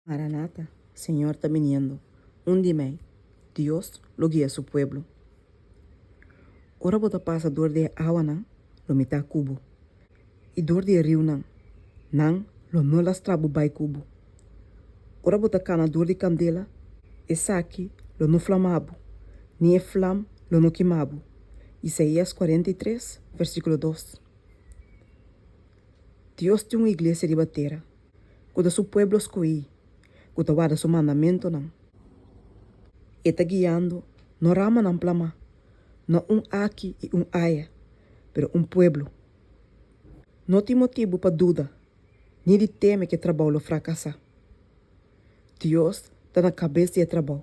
Maranata, Señor ta biniendo, un di mei, Dios lo guia su pueblo. Ora bo ta pasa dor di e awanan, lo mi ta ku bo, i dor di e riunan, nan lo no lastra bo bai ku bo. Ora bo ta kana dor di kandela, esaki lo no flama bo, ni e flam lo no kima bo. Isaías 43, versíkulo 2. Dios tin un iglesia riba tera ku ta su pueblo skohí, ku ta warda su mandamentunan. E ta guiando no ramanan plamá, no un aki i un aya, pero un pueblo. No tin motibu pa duda ni di teme ku e trabou lo frakasá. Dios ta na kabes di e trabou,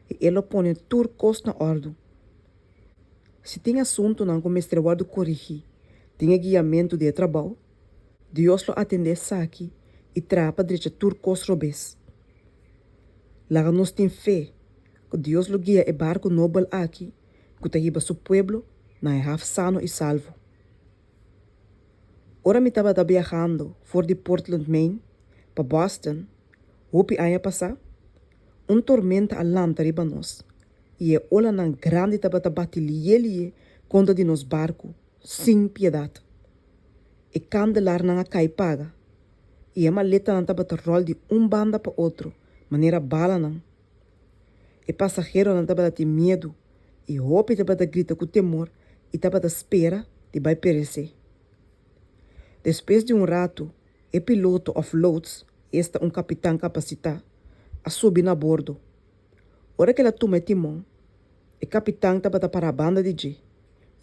i e lo pone tur kos na òrdu. Si tin asuntunan ku mester wòrdu korigí den e guiamentu di e trabou, Dios lo atendé esaki i traha pa drecha tur kos robes. Laga nos tin fe ku Dios lo guia e barku nobel aki ku ta hiba su pueblo na e haf sano i salvo. Ora mi tabata biahando for di Portland, Maine, pa Boston, hopi aña pasá, un tormenta a lanta riba nos i e olanan grandi tabata bati lié lié kontra di nos barku sin piedat. E kandelarnan a kai paga i e maletanan tabata ròl di un banda pa otro manera balanan. E pasaheronan tabata tin miedu i hopi tabata grita ku temor i tabata spera di bai peresé. Despues di un ratu e piloto òf loods, esta un kapitan kapasitá, a subi na bordo. Ora ku el a tuma e timon, e kapitan tabata pará banda di dje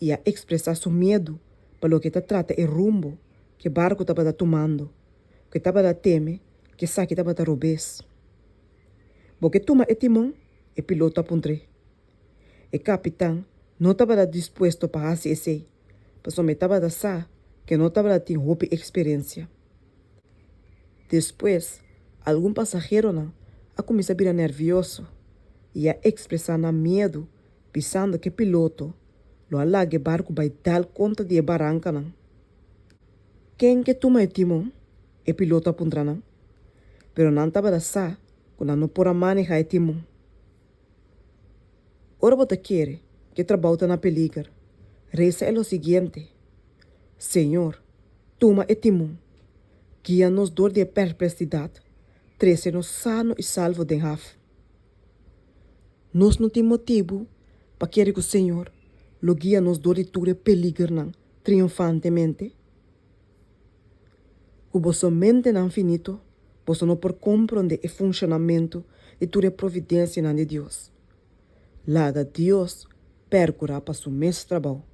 i a ekspresá su miedu pa loke ta trata e rumbo ku e barku tabata tumando, ku e tabata teme ku esaki tabata robes. Bo ke tuma e timon? e piloto a puntr'é. E kapitan no tabata dispuesto pa hasi esei, pasobra e tabata sa ku e no tabata tin hopi eksperensia. Despues, algun pasaheronan a kuminsá bira nèrvioso i a ekspresá nan miedu bisando ku e piloto lo a laga e barku bai dal kontra di e barankanan. Ken ke tuma e timon? e piloto a puntra nan. Pero nan tabata sa ku nan no por a manehá e timon. Ora bo ta kere ku e trabou ta na peliger, resa e lo siguiente, Señor, tuma e timon, guia nos dor di e perplesidat, trese nos sano i salvo den haf. Nos no tin motibu pa kere ku Señor lo guia nos dor di tur e peligernan triunfantemente? Ku boso mentenan finito, boso no por komprondé e funshonamentu di tur e providensianan di Dios. Laga Dios pèrkurá pa su mes trabou.